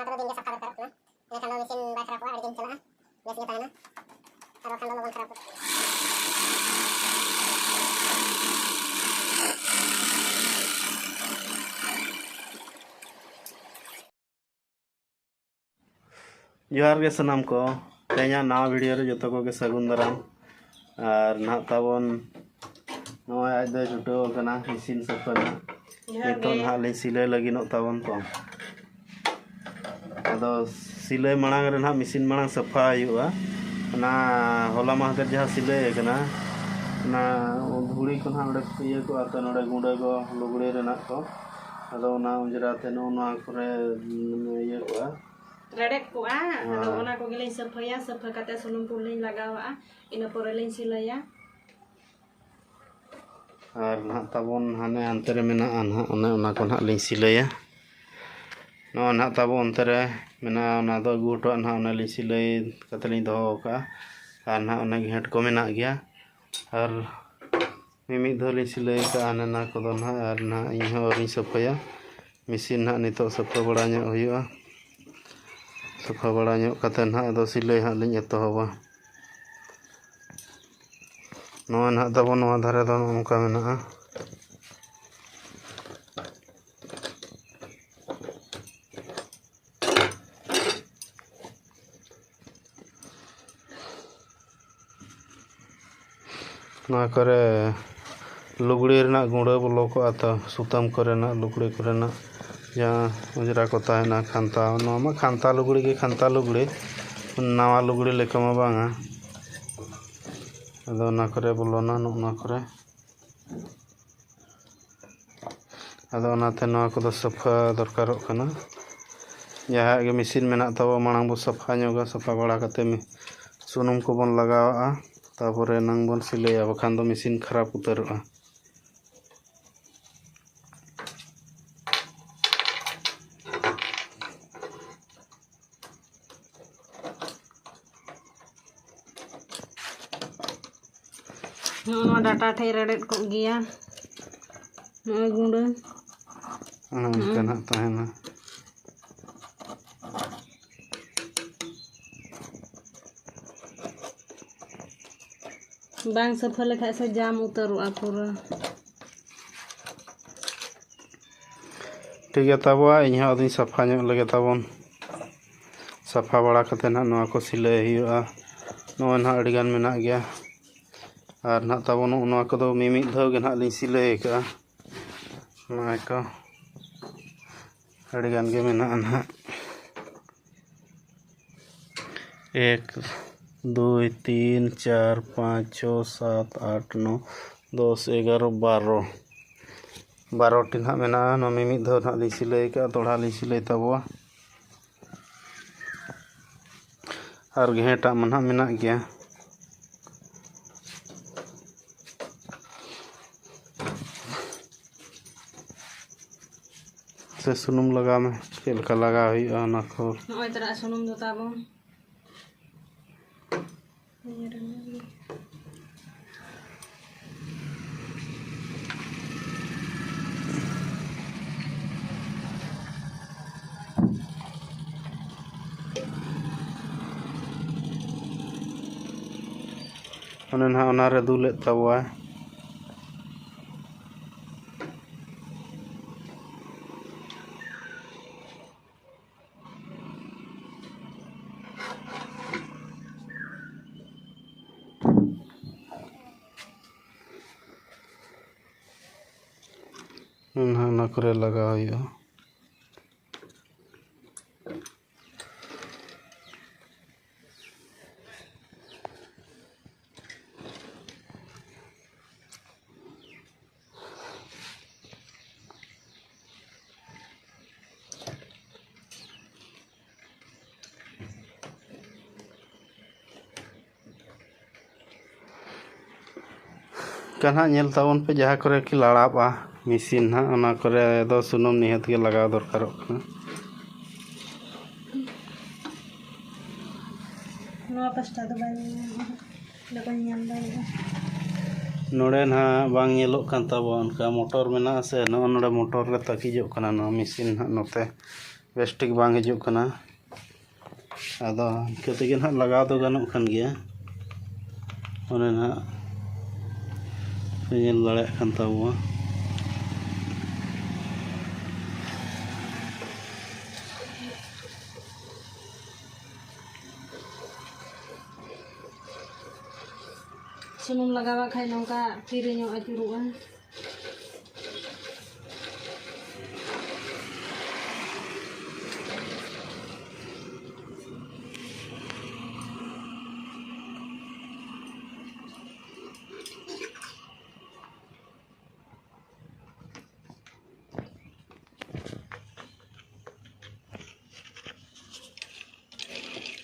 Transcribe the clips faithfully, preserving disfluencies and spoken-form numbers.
ᱚᱱᱟ ᱫᱚ ᱫᱤᱱ ᱜᱮ ᱥᱟᱯᱷᱟ ᱫᱚᱨᱠᱟᱨᱚᱜ ᱠᱟᱱᱟ᱾ ᱮᱸᱰᱮᱠᱷᱟᱱ ᱫᱚ ᱢᱮᱥᱤᱱ ᱵᱟᱭ ᱠᱷᱟᱨᱟᱯᱚᱜᱼᱟ, ᱟᱹᱰᱤ ᱫᱤᱱ ᱪᱟᱞᱟᱜᱼᱟ, ᱵᱮᱥ ᱜᱮ ᱛᱟᱦᱮᱱᱟ᱾ ᱟᱨ ᱵᱟᱠᱷᱟᱱ ᱫᱚ ᱞᱚᱜᱚᱱ ᱠᱷᱟᱨᱟᱯᱚᱜᱼᱟ᱾ ᱡᱚᱦᱟᱨ ᱜᱮ ᱥᱟᱱᱟᱢ ᱠᱚ, ᱛᱮᱦᱮᱧᱟᱜ ᱱᱟᱣᱟ ᱵᱷᱤᱰᱤᱭᱳ ᱨᱮ ᱡᱚᱛᱚ ᱠᱚᱜᱮ ᱥᱟᱹᱜᱩᱱ ᱫᱟᱨᱟᱢ᱾ ᱟᱨ ᱱᱟᱦᱟᱜ ᱛᱟᱵᱚᱱ ᱱᱚᱜᱼᱚᱭ ᱟᱡ ᱫᱚᱭ ᱪᱷᱩᱴᱟᱹᱣ ᱟᱠᱟᱱᱟ ᱤᱥᱤᱱ ᱥᱟᱹᱛ ᱨᱮᱱᱟᱜ᱾ ᱡᱚᱦᱟᱨ ᱱᱤᱛᱚᱜ ᱜᱮ᱾ ᱱᱟᱦᱟᱜ ᱞᱤᱧ ᱥᱤᱞᱟᱹᱭ ᱞᱟᱹᱜᱤᱫᱚᱜ ᱛᱟᱵᱚᱱ ᱛᱚ᱾ ᱟᱫᱚ ᱥᱤᱞᱟᱹᱭ ᱢᱟᱲᱟᱝ ᱨᱮ ᱱᱟᱦᱟᱜ ᱢᱮᱥᱤᱱ ᱢᱟᱲᱟᱝ ᱥᱟᱯᱷᱟ ᱦᱩᱭᱩᱜᱼᱟ᱾ ᱚᱱᱟ ᱦᱚᱞᱟ ᱢᱟᱦᱫᱮᱨ ᱡᱟᱦᱟᱸ ᱥᱤᱞᱟᱹᱭ ᱟᱠᱟᱱᱟ, ᱚᱱᱟ ᱫᱷᱩᱲᱤ ᱠᱚ ᱱᱟᱦᱟᱜ ᱚᱸᱰᱮ ᱤᱭᱟᱹ ᱠᱚᱜᱼᱟ, ᱛᱚ ᱱᱚᱰᱮ ᱜᱩᱸᱰᱟᱹ ᱠᱚ ᱞᱩᱜᱽᱲᱤ ᱨᱮᱱᱟᱜ ᱠᱚ, ᱟᱫᱚ ᱚᱱᱟ ᱚᱸᱡᱽᱨᱟ ᱛᱮ ᱱᱚᱜᱼᱚ ᱱᱚᱣᱟ ᱠᱚᱨᱮ ᱤᱭᱟᱹ ᱠᱚᱜᱼᱟ᱾ ᱨᱮᱰᱮᱫ ᱠᱚᱜᱼᱟ᱾ ᱟᱫᱚ ᱦᱮᱸ᱾ ᱚᱱᱟ ᱠᱚᱜᱮ ᱞᱤᱧ ᱥᱟᱹᱯᱷᱟᱹᱭᱟ, ᱥᱟᱹᱯᱷᱟᱹ ᱠᱟᱛᱮ ᱥᱩᱱᱩᱢ ᱠᱚᱞᱤᱧ ᱞᱟᱜᱟᱣᱟᱜᱼᱟ, ᱤᱱᱟᱹ ᱯᱚᱨᱮ ᱞᱤᱧ ᱥᱤᱞᱟᱹᱭᱟ᱾ ᱟᱨ ᱱᱟᱦᱟᱜ ᱛᱟᱵᱚᱱ ᱦᱟᱱᱮ ᱦᱟᱱᱛᱮ ᱨᱮ ᱢᱮᱱᱟᱜᱼᱟ ᱱᱟᱦᱟᱜ, ᱚᱱᱮ ᱚᱱᱟ ᱠᱚ ᱱᱟᱦᱟᱜ ᱞᱤᱧ ᱥᱤᱞᱟᱹᱭᱟ᱾ ᱱᱚᱣᱟ ᱱᱟᱦᱟᱜ ᱛᱟᱵᱚ ᱚᱱᱛᱮ ᱨᱮ ᱢᱮᱱᱟᱜᱼᱟ, ᱚᱱᱟ ᱫᱚ ᱟᱹᱜᱩ ᱦᱚᱴᱚᱣᱟᱜ ᱱᱟᱦᱟᱜ, ᱚᱱᱮ ᱞᱤᱧ ᱥᱤᱞᱟᱹᱭ ᱠᱟᱛᱮ ᱞᱤᱧ ᱫᱚᱦᱚ ᱟᱠᱟᱫᱼᱟ᱾ ᱟᱨ ᱱᱟᱦᱟᱜ ᱚᱱᱮ ᱜᱷᱮᱸᱴ ᱠᱚ ᱢᱮᱱᱟᱜ ᱜᱮᱭᱟ᱾ ᱟᱨ ᱢᱤᱢᱤᱫ ᱫᱷᱟᱣ ᱞᱤᱧ ᱥᱤᱞᱟᱹᱭ ᱟᱠᱟᱫᱼᱟ, ᱦᱟᱱᱮ ᱚᱱᱟ ᱠᱚᱫᱚ ᱱᱟᱦᱟᱜ, ᱟᱨ ᱱᱟᱦᱟᱜ ᱤᱧ ᱦᱚᱸ ᱟᱹᱣᱨᱤᱧ ᱥᱟᱹᱯᱷᱟᱹᱭᱟ᱾ ᱢᱮᱥᱤᱱ ᱱᱟᱦᱟᱜ ᱱᱤᱛᱚᱜ ᱥᱟᱯᱷᱟ ᱵᱟᱲᱟ ᱧᱚᱜ ᱦᱩᱭᱩᱜᱼᱟ᱾ ᱥᱟᱯᱷᱟ ᱵᱟᱲᱟ ᱧᱚᱜ ᱠᱟᱛᱮ ᱱᱟᱦᱟᱜ ᱟᱫᱚ ᱥᱤᱞᱟᱹᱭ ᱦᱟᱸᱜ ᱞᱤᱧ ᱮᱛᱚᱦᱚᱵᱟ᱾ ᱱᱚᱣᱟ ᱱᱟᱦᱟᱜ ᱛᱟᱵᱚ ᱱᱚᱣᱟ ᱫᱷᱟᱨᱮ ᱫᱚ ᱱᱚᱜᱼᱚ ᱱᱚᱝᱠᱟ ᱢᱮᱱᱟᱜᱼᱟ᱾ ᱱᱚᱣᱟ ᱠᱚᱨᱮ ᱞᱩᱜᱽᱲᱤ ᱨᱮᱱᱟᱜ ᱜᱩᱸᱰᱟᱹ ᱵᱚᱞᱚ ᱠᱚᱜᱼᱟ ᱛᱚ, ᱥᱩᱛᱟᱹᱢ ᱠᱚᱨᱮᱱᱟᱜ, ᱞᱩᱜᱽᱲᱤ ᱠᱚᱨᱮᱱᱟᱜ ᱡᱟᱦᱟᱸ ᱚᱸᱡᱽᱨᱟ ᱠᱚ ᱛᱟᱦᱮᱱᱟ, ᱠᱷᱟᱱᱛᱟ, ᱱᱚᱣᱟ ᱢᱟ ᱠᱷᱟᱱᱛᱟ ᱞᱩᱜᱽᱲᱤ ᱜᱮ, ᱠᱷᱟᱱᱛᱟ ᱞᱩᱜᱽᱲᱤ, ᱱᱟᱣᱟ ᱞᱩᱜᱽᱲᱤ ᱞᱮᱠᱟ ᱢᱟ ᱵᱟᱝᱟ᱾ ᱟᱫᱚ ᱚᱱᱟ ᱠᱚᱨᱮ ᱵᱚᱞᱚᱱᱟ, ᱱᱚᱜᱼᱚ ᱱᱚᱣᱟ ᱠᱚᱨᱮ᱾ ᱟᱫᱚ ᱚᱱᱟᱛᱮ ᱱᱚᱣᱟ ᱠᱚᱫᱚ ᱥᱟᱯᱷᱟ ᱫᱚᱨᱠᱟᱨᱚᱜ ᱠᱟᱱᱟ᱾ ᱡᱟᱦᱟᱸᱭᱟᱜ ᱜᱮ ᱢᱮᱥᱤᱱ ᱢᱮᱱᱟᱜ ᱛᱟᱵᱚ, ᱢᱟᱲᱟᱝ ᱵᱚ ᱥᱟᱯᱷᱟ ᱧᱚᱜᱟ, ᱥᱟᱯᱷᱟ ᱵᱟᱲᱟ ᱠᱟᱛᱮ ᱢᱮ-, ᱥᱩᱱᱩᱢ ᱠᱚᱵᱚᱱ ᱞᱟᱜᱟᱣᱟᱜᱼᱟ, ᱛᱟᱯᱚᱨᱮ ᱮᱱᱟᱝ ᱵᱚᱱ ᱥᱤᱞᱟᱹᱭᱟ, ᱵᱟᱠᱷᱟᱱ ᱫᱚ ᱢᱮᱥᱤᱱ ᱠᱷᱟᱨᱟᱯ ᱩᱛᱟᱹᱨᱚᱜᱼᱟ᱾ ᱱᱚᱜᱼᱚ ᱱᱚᱣᱟ ᱰᱟᱴᱟ ᱴᱷᱮᱡ ᱨᱮᱰᱮᱫ ᱠᱚᱜ ᱜᱮᱭᱟ᱾ ᱱᱚᱜᱼᱚᱭ ᱜᱩᱸᱰᱟᱹ᱾ ᱦᱮᱸ, ᱚᱱᱠᱟ ᱦᱮᱸ᱾ ᱱᱟᱜ ᱛᱟᱦᱮᱱᱟ᱾ ᱵᱟᱝ ᱥᱟᱯᱷᱟ ᱞᱮᱠᱷᱟᱡ ᱥᱮ ᱡᱟᱢ ᱩᱛᱟᱹᱨᱚᱜᱼᱟ ᱯᱩᱨᱟᱹ᱾ ᱴᱷᱤᱠ ᱜᱮᱭᱟ ᱛᱟᱵᱚᱣᱟ, ᱤᱧ ᱦᱚᱸ ᱟᱫᱚᱧ ᱥᱟᱯᱷᱟ ᱧᱚᱜ ᱞᱮᱜᱮ ᱛᱟᱵᱚᱱ᱾ ᱥᱟᱯᱷᱟ ᱵᱟᱲᱟ ᱠᱟᱛᱮ ᱱᱟᱦᱟᱜ ᱱᱚᱣᱟ ᱠᱚ ᱥᱤᱞᱟᱹᱭ ᱦᱩᱭᱩᱜᱼᱟ᱾ ᱱᱚᱜᱼᱚᱭ ᱱᱟᱦᱟᱜ ᱟᱹᱰᱤᱜᱟᱱ ᱢᱮᱱᱟᱜ ᱜᱮᱭᱟ᱾ ᱟᱨ ᱱᱟᱦᱟᱜ ᱛᱟᱵᱚᱱ ᱱᱚᱜᱼᱚ ᱱᱚᱣᱟ ᱠᱚᱫᱚ ᱢᱤᱢᱤᱫ ᱫᱷᱟᱣ ᱜᱮ ᱱᱟᱦᱟᱜ ᱞᱤᱧ ᱥᱤᱞᱟᱹᱭ ᱟᱠᱟᱫᱼᱟ᱾ ᱱᱚᱜᱼᱚᱭ ᱠᱚ ᱟᱹᱰᱤᱜᱟᱱ ᱜᱮ ᱢᱮᱱᱟᱜᱼᱟ ᱱᱟᱦᱟᱜ᱾ ᱮᱠ, ᱫᱩᱭ, ᱛᱤᱱ, ᱪᱟᱨ, ᱯᱟᱸᱪ, ᱪᱷᱚ, ᱥᱟᱛ, ᱟᱴ, ᱱᱚ, ᱫᱚᱥ, ᱮᱜᱟᱨᱚ, ᱵᱟᱨᱚ᱾ ᱵᱟᱨᱚ ᱴᱤ ᱱᱟᱦᱟᱜ ᱢᱮᱱᱟᱜᱼᱟ᱾ ᱱᱚᱣᱟ ᱢᱤᱢᱤᱫ ᱫᱷᱟᱣ ᱱᱟᱦᱟᱜ ᱞᱤᱧ ᱥᱤᱞᱟᱹᱭ ᱟᱠᱟᱫᱼᱟ, ᱫᱚᱦᱲᱟ ᱞᱤᱧ ᱥᱤᱞᱟᱹᱭ ᱛᱟᱵᱚᱣᱟ᱾ ᱟᱨ ᱜᱷᱮᱸᱴᱟᱜ ᱢᱟ ᱱᱟᱦᱟᱜ ᱢᱮᱱᱟᱜ ᱜᱮᱭᱟ᱾ ᱥᱮ ᱥᱩᱱᱩᱢ ᱞᱟᱜᱟᱣ ᱢᱮ, ᱪᱮᱫ ᱞᱮᱠᱟ ᱞᱟᱜᱟᱣ ᱦᱩᱭᱩᱜᱼᱟ ᱚᱱᱟ ᱠᱚ᱾ ᱱᱚᱜᱼᱚᱭ ᱛᱚᱨᱟ ᱥᱩᱱᱩᱢ ᱫᱚ ᱛᱟᱵᱚᱱ᱾ ᱚᱱᱮ ᱱᱟᱦᱟᱜ ᱚᱱᱟᱨᱮ ᱫᱩᱞᱮᱫ ᱛᱟᱵᱚᱣᱟᱭ᱾ ᱱᱟᱦᱟᱜ ᱚᱱᱟ ᱠᱚᱨᱮ ᱞᱟᱜᱟᱣ ᱦᱩᱭᱩᱜᱼᱟ᱾ ᱚᱱᱠᱟ ᱱᱟᱦᱟᱜ ᱧᱮᱞ ᱛᱟᱵᱚᱱ ᱯᱮ, ᱡᱟᱦᱟᱸ ᱠᱚᱨᱮ ᱠᱤ ᱞᱟᱲᱟᱵᱼᱟ ᱢᱮᱥᱤᱱ ᱱᱟᱦᱟᱜ, ᱚᱱᱟ ᱠᱚᱨᱮ ᱫᱚ ᱥᱩᱱᱩᱢ ᱱᱤᱦᱟᱹᱛ ᱜᱮ ᱞᱟᱜᱟᱣ ᱫᱚᱨᱠᱟᱨᱚᱜ ᱠᱟᱱᱟ᱾ ᱱᱚᱣᱟ ᱯᱟᱥᱴᱟ ᱫᱚ ᱵᱟᱭ ᱧᱮᱞ ᱧᱟᱢᱚᱜᱼᱟ, ᱚᱸᱰᱮ ᱵᱟᱹᱧ ᱧᱟᱢ ᱫᱟᱲᱮᱭᱟᱜᱼᱟ᱾ ᱱᱚᱰᱮ ᱱᱟᱦᱟᱜ ᱵᱟᱝ ᱧᱮᱞᱚᱜ ᱠᱟᱱ ᱛᱟᱵᱚᱱ, ᱚᱱᱠᱟ ᱢᱚᱴᱚᱨ ᱢᱮᱱᱟᱜᱼᱟ ᱥᱮ, ᱱᱚᱜᱼᱚ ᱱᱚᱰᱮ ᱢᱚᱴᱚᱨ ᱨᱮ ᱛᱟᱹᱠᱤᱡᱚᱜ ᱠᱟᱱᱟ ᱱᱚᱣᱟ ᱢᱮᱥᱤᱱ ᱱᱟᱦᱟᱜ, ᱱᱚᱛᱮ ᱵᱮᱥ ᱴᱷᱤᱠ ᱵᱟᱝ ᱦᱤᱡᱩᱜ ᱠᱟᱱᱟ᱾ ᱟᱫᱚ ᱤᱱᱠᱟᱹ ᱛᱮᱜᱮ ᱱᱟᱦᱟᱜ ᱞᱟᱜᱟᱣ ᱫᱚ ᱜᱟᱱᱚᱜ ᱠᱟᱱ ᱜᱮᱭᱟ᱾ ᱚᱱᱮ ᱱᱟᱦᱟᱜ ᱯᱮ ᱧᱮᱞ ᱫᱟᱲᱮᱭᱟᱜ ᱠᱟᱱ ᱛᱟᱵᱚᱣᱟ᱾ ᱥᱩᱱᱩᱢ ᱞᱟᱜᱟᱣᱟᱜ ᱠᱷᱟᱡ ᱱᱚᱝᱠᱟ ᱛᱤᱨᱮ ᱧᱚᱜ ᱟᱹᱪᱩᱨᱚᱜᱼᱟ᱾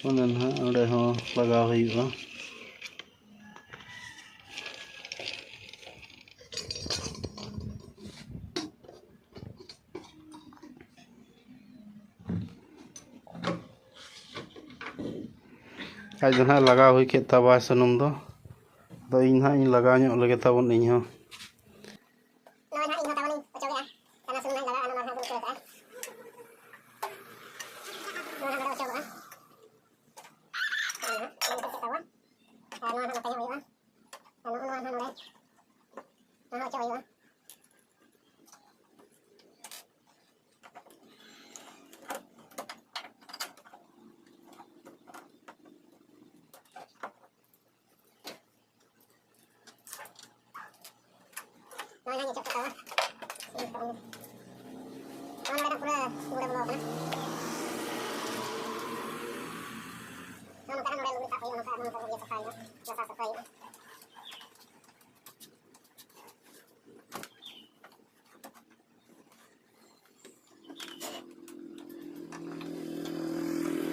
ᱚᱱᱮ ᱱᱟᱦᱟᱜ ᱚᱸᱰᱮ ᱦᱚᱸ ᱞᱟᱜᱟᱣ ᱦᱩᱭᱩᱜᱼᱟ᱾ ᱟᱡ ᱫᱚ ᱱᱟᱦᱟᱜ ᱞᱟᱜᱟᱣ ᱦᱩᱭ ᱠᱮᱫ ᱛᱟᱵᱚᱣᱟ ᱥᱩᱱᱩᱢ ᱫᱚ᱾ ᱟᱫᱚ ᱤᱧ ᱱᱟᱦᱟᱜ ᱤᱧ ᱞᱟᱜᱟᱣ ᱧᱚᱜ ᱞᱮᱜᱮ ᱛᱟᱵᱚᱱ ᱤᱧ ᱦᱚᱸ᱾ ᱱᱚᱣᱟ ᱱᱟᱦᱟᱜ ᱤᱧ ᱦᱚᱸ ᱛᱟᱵᱚᱱᱤᱧ ᱚᱪᱚᱜᱮᱜᱼᱟ᱾ ᱥᱟᱱᱟ ᱥᱩᱱᱩᱢ ᱱᱟᱦᱟᱜ ᱞᱟᱜᱟᱜᱼᱟ, ᱱᱚᱣᱟ ᱱᱟᱦᱟᱜ ᱵᱚᱱ ᱩᱛᱩ ᱠᱟᱜᱼᱟ᱾ ᱱᱚᱣᱟ ᱱᱟᱦᱟᱜ ᱱᱚᱰᱮ ᱚᱪᱚᱜᱚᱜᱼᱟ᱾ ᱟᱨ ᱱᱚᱣᱟ ᱱᱟᱦᱟᱜ ᱱᱚᱝᱠᱟ ᱧᱚᱜ ᱦᱩᱭᱩᱜᱼᱟ᱾ ᱟᱨ ᱱᱚᱜᱼᱚ ᱱᱚᱣᱟ ᱱᱟᱦᱟᱜ ᱱᱚᱰᱮ, ᱱᱚᱣᱟ ᱦᱚᱸ ᱚᱪᱚᱜ ᱦᱩᱭᱩᱜᱼᱟ᱾ ᱱᱚᱣᱟ ᱱᱟᱦᱟᱜ ᱤᱧ ᱚᱪᱚᱜ ᱠᱟᱜᱼᱟ᱾ ᱱᱚᱣᱟ ᱱᱚᱰᱮ ᱫᱚ ᱯᱩᱨᱟᱹ ᱜᱩᱸᱰᱟᱹ ᱵᱚᱞᱚ ᱟᱠᱟᱱᱟ᱾ ᱱᱚᱜᱼᱚ ᱱᱚᱝᱠᱟ ᱱᱟᱦᱟᱜ ᱱᱚᱰᱮ ᱞᱩᱜᱽᱲᱤ ᱥᱟᱵ ᱦᱩᱭᱩᱜᱼᱟ, ᱱᱚᱝᱠᱟ ᱟᱨᱦᱚᱸ ᱱᱚᱝᱠᱟ ᱜᱮ ᱥᱟᱯᱷᱟ ᱦᱩᱭᱩᱜᱼᱟ, ᱜᱷᱟᱥᱟᱣ ᱥᱟᱯᱷᱟ ᱦᱩᱭᱩᱜᱼᱟ᱾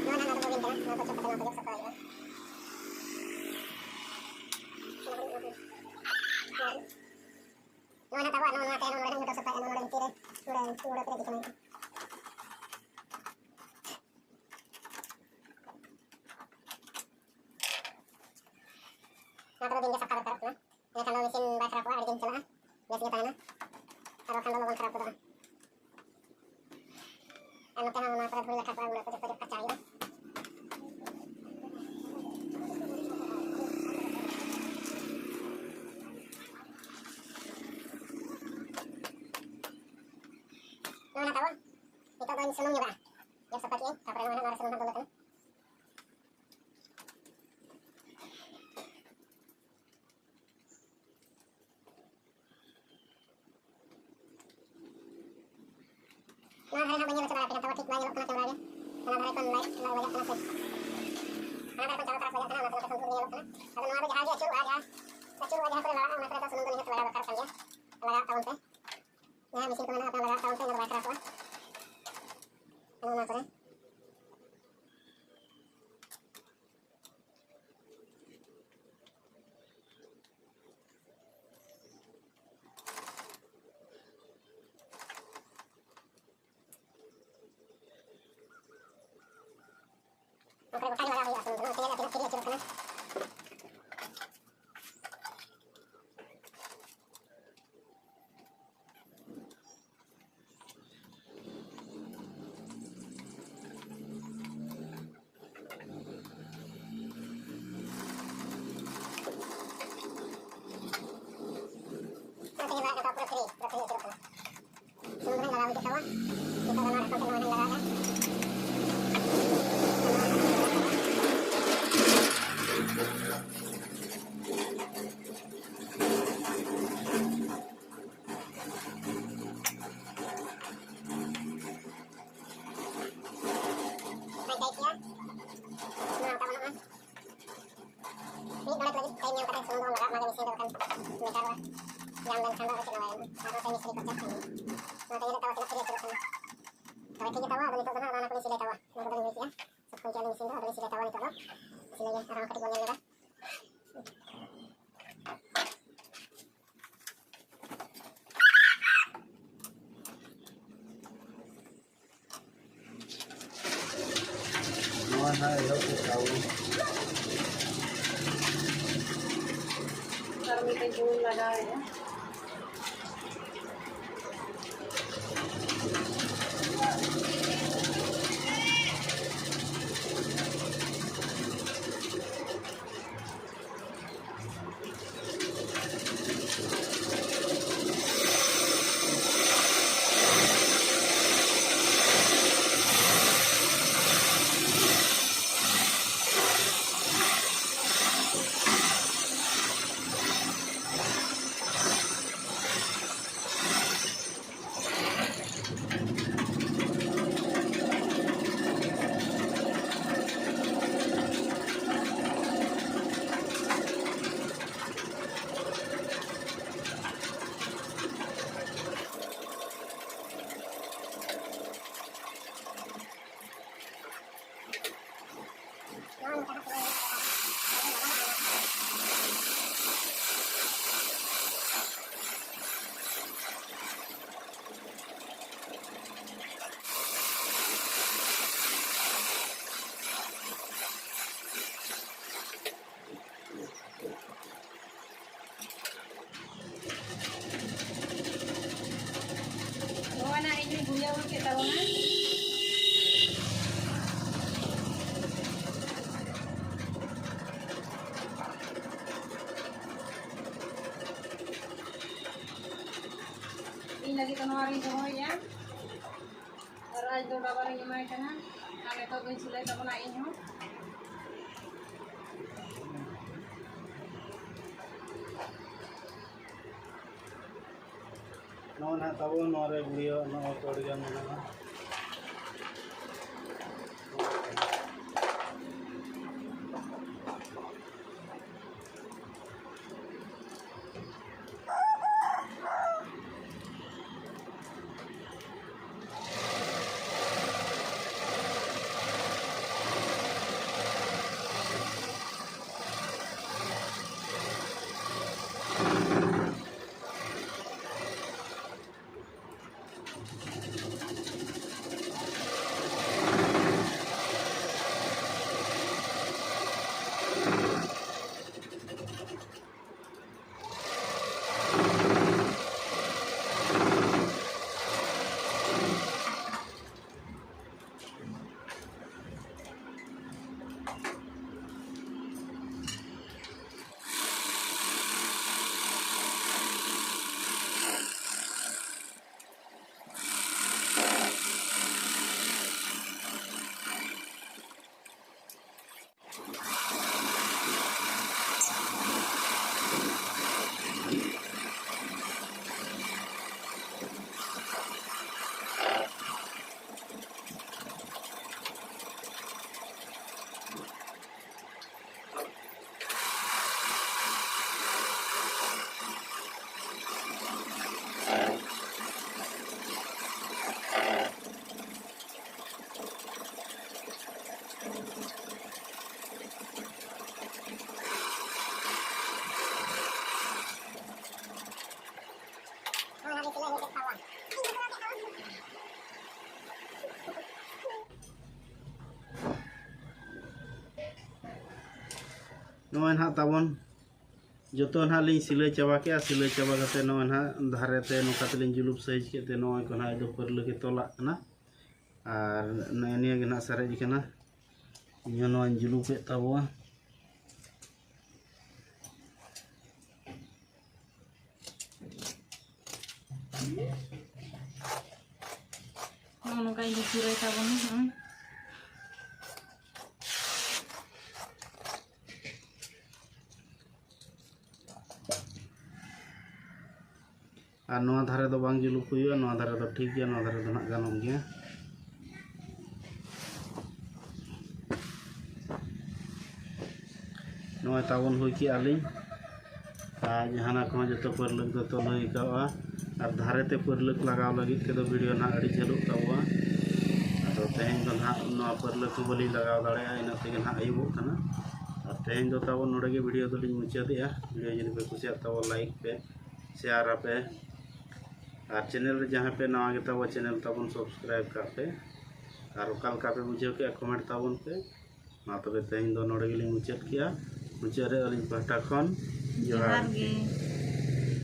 ᱱᱚᱣᱟ ᱱᱟᱦᱟᱜ ᱱᱚᱣᱟ ᱫᱚ ᱵᱳᱵᱤᱱ ᱠᱟᱱᱟ, ᱱᱚᱣᱟ ᱠᱚ ᱪᱮᱫ ᱠᱟᱛᱮ ᱱᱚᱣᱟ ᱠᱚ ᱡᱚᱜ ᱥᱟᱯᱷᱟ ᱦᱩᱭᱩᱜᱼᱟ᱾ ᱱᱚᱣᱟ ᱱᱟᱦᱟᱜ ᱟᱵᱚᱣᱟᱜ ᱱᱚᱣᱟ, ᱱᱚᱣᱟ ᱛᱟᱭᱱᱚᱢ ᱱᱚᱰᱮ ᱱᱟᱦᱟᱜ ᱡᱚᱛᱚ ᱥᱟᱯᱷᱟᱭᱟ, ᱱᱚᱣᱟ ᱱᱚᱰᱮ ᱵᱷᱤᱛᱤᱨ ᱨᱮ ᱱᱚᱰᱮ, ᱱᱚᱰᱮ ᱯᱮᱨᱮᱡ ᱟᱠᱟᱱᱟ᱾ ᱱᱚᱣᱟ ᱠᱚᱫᱚ ᱫᱤᱱ ᱜᱮ ᱥᱟᱯᱷᱟ ᱫᱚᱨᱠᱟᱨᱚᱜ ᱠᱟᱱᱟ, ᱮᱸᱰᱮᱠᱷᱟᱱ ᱫᱚ ᱢᱮᱥᱤᱱ ᱵᱟᱭ ᱠᱷᱟᱨᱟᱯᱚᱜᱼᱟ, ᱟᱹᱰᱤ ᱫᱤᱱ ᱪᱟᱞᱟᱜᱼᱟ, ᱵᱮᱥ ᱜᱮ ᱛᱟᱦᱮᱱᱟ, ᱟᱨ ᱵᱟᱠᱷᱟᱱ ᱫᱚ ᱞᱚᱜᱚᱱ ᱠᱷᱟᱨᱟᱯ ᱜᱚᱫᱚᱜᱼᱟ᱾ ᱟᱨ ᱱᱚᱛᱮ ᱦᱚᱸ ᱱᱚᱣᱟ ᱠᱚᱨᱮ ᱫᱷᱩᱲᱤ ᱞᱟᱴᱷᱟ ᱠᱚᱜᱼᱟ, ᱚᱱᱟ ᱠᱚ ᱡᱚᱛᱚ ᱡᱚᱜ ᱯᱷᱟᱨᱪᱟ ᱦᱩᱭᱩᱜᱼᱟ᱾ ᱱᱚᱣᱟ ᱱᱟᱦᱟᱜ ᱛᱟᱵᱚ ᱱᱤᱛᱚᱜ ᱫᱚᱧ ᱥᱩᱱᱩᱢ ᱧᱚᱜᱟᱜᱼᱟ᱾ ᱜᱮᱥ ᱥᱟᱯᱷᱟ ᱠᱮᱫᱟᱹᱧ, ᱛᱟᱨᱯᱚᱨᱮ ᱱᱚᱣᱟ ᱱᱟᱦᱟᱜ ᱥᱩᱱᱩᱢ ᱦᱟᱸᱜ ᱫᱩᱞ ᱠᱟᱱᱟ᱾ ᱱᱚᱣᱟ ᱫᱷᱟᱨᱮ ᱦᱟᱸᱜ ᱵᱟᱹᱧ ᱧᱮᱞ ᱦᱚᱪᱚ ᱫᱟᱲᱮᱭᱟᱜ ᱠᱟᱱᱟ, ᱛᱟᱵᱚ ᱴᱷᱤᱠ ᱵᱟᱭ ᱧᱮᱞᱚᱜ ᱠᱟᱱᱟ ᱠᱮᱢᱮᱨᱟ ᱨᱮ᱾ ᱚᱱᱟ ᱫᱷᱟᱨᱮ ᱠᱷᱚᱱ ᱞᱟᱭᱤᱴ ᱞᱟᱜᱟᱣ ᱵᱟᱡᱟᱜ ᱠᱟᱱᱟ ᱥᱮ᱾ ᱚᱱᱟ ᱫᱷᱟᱨᱮ ᱠᱷᱚᱱ ᱪᱟᱨᱚ ᱛᱟᱨᱟᱯ ᱵᱟᱡᱟᱜ ᱠᱟᱱᱟ, ᱚᱱᱟ ᱫᱷᱟᱨᱮ ᱠᱷᱚᱱ ᱫᱩᱞ ᱧᱮᱞᱚᱜ ᱠᱟᱱᱟ᱾ ᱟᱫᱚ ᱱᱚᱣᱟ ᱫᱚ ᱡᱟᱦᱟᱸ ᱜᱮ ᱟᱹᱪᱩᱨᱚᱜᱼᱟ, ᱡᱟᱦᱟᱸ ᱟᱹᱪᱩᱨᱚᱜᱼᱟ, ᱡᱟᱦᱟᱸ ᱠᱚᱨᱮ ᱞᱟᱲᱟᱜᱼᱟ, ᱚᱱᱟ ᱠᱚᱨᱮ ᱫᱚ ᱥᱩᱱᱩᱢ ᱫᱚ ᱱᱤᱦᱟᱹᱛ ᱞᱟᱜᱟᱣ ᱫᱚᱨᱠᱟᱨ ᱠᱟᱱ ᱜᱮᱭᱟ᱾ ᱞᱟᱜᱟᱣ ᱛᱟᱵᱚᱱ ᱯᱮ᱾ ᱡᱟᱦᱟᱸ ᱢᱮᱥᱤᱱ ᱠᱚ ᱢᱮᱱᱟᱜᱼᱟ, ᱚᱱᱟ ᱞᱟᱜᱟᱣ ᱛᱟᱵᱚᱱ ᱯᱮ, ᱚᱱᱟ ᱫᱚ ᱵᱟᱭ ᱠᱷᱟᱨᱟᱯᱚᱜᱼᱟ᱾ ᱚᱱᱟ ᱠᱚᱨᱮ᱾ ᱚᱱᱠᱟ ᱜᱚᱴᱟ ᱜᱮ ᱞᱟᱜᱟᱣ ᱦᱩᱭᱩᱜᱼᱟ ᱥᱩᱱᱩᱢ ᱫᱚ, ᱛᱤᱱᱟᱹᱜ ᱛᱤᱱᱟᱹᱜ ᱛᱤᱱᱟᱹᱜ ᱟᱹᱪᱩᱨᱚᱜ ᱠᱟᱱᱟ᱾ ᱚᱱᱟ ᱛᱮᱜᱮ ᱞᱟᱜᱟᱜ ᱠᱟᱱᱟ, ᱯᱩᱨᱟᱹ free, ᱯᱩᱨᱟᱹ free ᱟᱹᱪᱩᱨᱚᱜ ᱠᱟᱱᱟ᱾ ᱥᱩᱱᱩᱢ ᱫᱚ ᱱᱟᱦᱟᱜ ᱞᱟᱜᱟᱣ ᱦᱩᱭ ᱠᱮᱫ ᱛᱟᱵᱚᱱ᱾ ᱱᱤᱛᱚᱜ ᱫᱚ ᱱᱚᱣᱟ ᱰᱷᱟᱠᱚᱱ ᱛᱮ ᱱᱚᱣᱟ ᱦᱚᱸᱧ ᱞᱟᱜᱟᱣᱮᱫᱼᱟ᱾ ᱵᱟᱭ ᱪᱟᱭ ᱠᱮᱭᱟ᱾ ᱱᱚᱣᱟ ᱚᱱᱠᱟ ᱵᱟᱹᱱᱩᱜᱼᱟ᱾ ᱢᱤᱫ ᱰᱚᱸᱰᱮᱠ ᱞᱟᱹᱜᱤᱫ time ᱧᱟᱢ ᱠᱟᱛᱮ ᱥᱩᱱᱩᱢ ᱫᱚᱵᱚᱱ ᱞᱟᱜᱟᱣᱟ, ᱚᱱᱟᱜᱮ ᱢᱮᱥᱤᱱ ᱨᱮ ᱵᱟᱠᱷᱟᱱ ᱢᱮᱠᱟᱨᱚᱜᱼᱟ᱾ ᱡᱟᱢ ᱞᱮᱱᱠᱷᱟᱱ ᱫᱚ ᱟᱫᱚ ᱪᱮᱫ ᱦᱚᱸ ᱵᱟᱭ ᱜᱟᱱᱚᱜᱼᱟ᱾ ᱟᱨᱦᱚᱸ ᱛᱟᱭᱚᱢ ᱥᱤᱞᱟᱹᱭ ᱠᱚ ᱪᱟᱞᱟᱜ ᱠᱟᱱ ᱜᱮᱭᱟ᱾ ᱱᱚᱣᱟ ᱛᱮᱜᱮ ᱱᱤᱛᱚᱜ ᱪᱮᱫ ᱦᱚᱸ ᱪᱮᱫ ᱦᱚᱸ ᱵᱟᱝ᱾ ᱛᱚᱵᱮ ᱴᱷᱤᱠ ᱜᱮ ᱛᱟᱵᱚ, ᱟᱫᱚ ᱱᱤᱛᱚᱜ ᱫᱚ ᱱᱟᱦᱟᱜ ᱚᱱᱟ ᱠᱚᱞᱤᱧ ᱥᱤᱞᱟᱹᱭ ᱛᱟᱵᱚ᱾ ᱱᱚᱣᱟ ᱠᱚᱫᱚᱞᱤᱧ ᱦᱩᱭ ᱠᱮᱜᱼᱟ᱾ ᱥᱩᱠᱩᱭ ᱠᱮᱜᱼᱟ ᱞᱤᱧ ᱢᱮᱥᱤᱱ ᱫᱚ, ᱟᱫᱚᱞᱤᱧ ᱥᱤᱞᱟᱹᱭ ᱛᱟᱵᱚ᱾ ᱥᱤᱞᱟᱹᱭ ᱜᱮ ᱟᱨᱦᱚᱸ ᱠᱟᱹᱴᱤᱡ ᱵᱚᱱ ᱧᱮᱞ ᱞᱮᱜᱟ᱾ ᱱᱚᱣᱟ ᱱᱟᱦᱟᱜ ᱮᱦᱚᱵ ᱠᱮᱫ ᱛᱟᱵᱚᱱ᱾ ᱟᱨ ᱢᱤᱫᱴᱮᱡ ᱵᱚᱱ ᱞᱟᱜᱟᱣᱮᱫᱼᱟ᱾ ᱞᱟᱹᱜᱤᱫ ᱫᱚ ᱱᱚᱣᱟ ᱨᱤᱧ ᱫᱚᱦᱚᱭᱮᱫᱼᱟ ᱟᱨ ᱟᱡ ᱫᱚ ᱰᱟᱵᱟ ᱨᱤᱧ ᱮᱢᱟᱭ ᱠᱟᱱᱟ᱾ ᱟᱨ ᱱᱤᱛᱚᱜ ᱫᱚᱧ ᱥᱤᱞᱟᱹᱭ ᱛᱟᱵᱚᱱᱟ ᱤᱧ ᱦᱚᱸ᱾ ᱱᱚᱜᱼᱚᱭ ᱱᱟᱦᱟᱜ ᱛᱟᱵᱚᱱ ᱱᱚᱣᱟ ᱨᱮ ᱜᱩᱲᱭᱟᱹᱣᱟᱜ ᱱᱚᱜᱼᱚᱭ ᱠᱚ ᱟᱹᱰᱤ ᱜᱟᱱ ᱢᱮᱱᱟᱜᱼᱟ᱾ ᱱᱚᱜᱼᱚᱭ ᱱᱟᱦᱟᱜ ᱛᱟᱵᱚᱱ ᱡᱚᱛᱚ ᱱᱟᱦᱟᱜ ᱞᱤᱧ ᱥᱤᱞᱟᱹᱭ ᱪᱟᱵᱟ ᱠᱮᱜᱼᱟ᱾ ᱥᱤᱞᱟᱹᱭ ᱪᱟᱵᱟ ᱠᱟᱛᱮ ᱱᱚᱜᱼᱚᱭ ᱱᱟᱦᱟᱜ ᱫᱷᱟᱨᱮ ᱛᱮ ᱱᱚᱝᱠᱟ ᱛᱮᱞᱤᱧ ᱡᱩᱞᱩᱯ ᱥᱟᱹᱦᱤᱡ ᱠᱮᱫ ᱛᱮ ᱱᱚᱜᱼᱚᱭ ᱠᱚ ᱱᱟᱦᱟᱜ ᱫᱚ ᱯᱟᱹᱨᱞᱟᱹ ᱜᱮ ᱛᱚᱞᱟᱜ ᱠᱟᱱᱟ᱾ ᱟᱨ ᱱᱮᱜᱼᱮ ᱱᱤᱭᱟᱹ ᱜᱮ ᱱᱟᱦᱟᱜ ᱥᱟᱨᱮᱡ ᱠᱟᱱᱟ᱾ ᱤᱧ ᱦᱚᱸ ᱱᱚᱣᱟᱧ ᱡᱩᱞᱩᱯᱮᱫ ᱛᱟᱵᱚᱣᱟ᱾ ᱱᱚᱜᱼᱚ ᱱᱚᱝᱠᱟ ᱤᱧ ᱫᱚ ᱪᱩᱨᱟᱹᱭ ᱛᱟᱵᱚᱱ ᱦᱩᱸ᱾ ᱟᱨ ᱱᱚᱣᱟ ᱫᱷᱟᱨᱮ ᱫᱚ ᱵᱟᱝ ᱡᱩᱞᱩᱯ ᱦᱩᱭᱩᱜᱼᱟ, ᱱᱚᱣᱟ ᱫᱷᱟᱨᱮ ᱫᱚ ᱴᱷᱤᱠ ᱜᱮᱭᱟ, ᱱᱚᱣᱟ ᱫᱷᱟᱨᱮ ᱫᱚ ᱱᱟᱜ ᱜᱟᱱᱚᱜ ᱜᱮᱭᱟ᱾ ᱱᱚᱜᱼᱚᱭ ᱛᱟᱵᱚᱱ ᱦᱩᱭ ᱠᱮᱜᱼᱟ ᱞᱤᱧ᱾ ᱟᱨ ᱡᱟᱦᱟᱱᱟᱜ ᱠᱚᱦᱚᱸ ᱡᱚᱛᱚ ᱯᱟᱹᱨᱞᱟᱹᱠ ᱫᱚ ᱛᱚᱞ ᱦᱩᱭ ᱠᱟᱜᱼᱟ᱾ ᱟᱨ ᱫᱷᱟᱨᱮ ᱛᱮ ᱯᱟᱹᱨᱞᱟᱹᱠ ᱞᱟᱜᱟᱣ ᱞᱟᱹᱜᱤᱫ ᱛᱮᱫᱚ ᱵᱷᱤᱰᱤᱭᱳ ᱱᱟᱦᱟᱜ ᱟᱹᱰᱤ ᱡᱷᱟᱹᱞᱚᱜ ᱛᱟᱵᱚᱣᱟ᱾ ᱟᱫᱚ ᱛᱮᱦᱮᱧ ᱫᱚ ᱱᱟᱦᱟᱜ ᱱᱚᱣᱟ ᱯᱟᱹᱨᱞᱟᱹᱠ ᱦᱚᱸ ᱵᱟᱹᱞᱤᱧ ᱞᱟᱜᱟᱣ ᱫᱟᱲᱮᱭᱟᱜᱼᱟ, ᱤᱱᱟᱹᱜ ᱛᱮᱜᱮ ᱱᱟᱦᱟᱜ ᱟᱹᱭᱩᱵᱚᱜ ᱠᱟᱱᱟ᱾ ᱟᱨ ᱛᱮᱦᱮᱧ ᱫᱚ ᱛᱟᱵᱚᱱ ᱱᱚᱰᱮ ᱜᱮ ᱵᱷᱤᱰᱤᱭᱳ ᱫᱚᱞᱤᱧ ᱢᱩᱪᱟᱹᱫᱮᱜᱼᱟ᱾ ᱵᱷᱤᱰᱤᱭᱳ ᱡᱩᱫᱤ ᱯᱮ ᱠᱩᱥᱤᱭᱟᱜ ᱛᱟᱵᱚᱱ, ᱞᱟᱭᱤᱠ ᱯᱮ, ᱥᱮᱭᱟᱨ ᱟᱯᱮ᱾ ᱟᱨ ᱪᱮᱱᱮᱞ ᱨᱮ ᱡᱟᱦᱟᱸᱭ ᱯᱮ ᱱᱟᱣᱟ ᱜᱮᱛᱟ ᱵᱚ, ᱪᱮᱱᱮᱞ ᱛᱟᱵᱚᱱ ᱥᱟᱵᱥᱠᱨᱟᱭᱤᱵ ᱠᱟᱜ ᱯᱮ᱾ ᱟᱨ ᱚᱠᱟ ᱞᱮᱠᱟ ᱯᱮ ᱵᱩᱡᱷᱟᱹᱣ ᱠᱮᱜᱼᱟ, ᱠᱚᱢᱮᱱᱴ ᱛᱟᱵᱚᱱ ᱯᱮ᱾ ᱢᱟ ᱛᱚᱵᱮ ᱛᱮᱦᱮᱧ ᱫᱚ ᱱᱚᱰᱮ ᱜᱮᱞᱤᱧ ᱢᱩᱪᱟᱹᱫ ᱠᱮᱜᱼᱟ᱾ ᱢᱩᱪᱟᱹᱫ ᱨᱮ ᱟᱹᱞᱤᱧ ᱯᱟᱦᱴᱟ ᱠᱷᱚᱱ ᱡᱚᱦᱟᱨ ᱡᱚᱦᱟᱨ ᱜᱮ᱾ ᱜᱮ᱾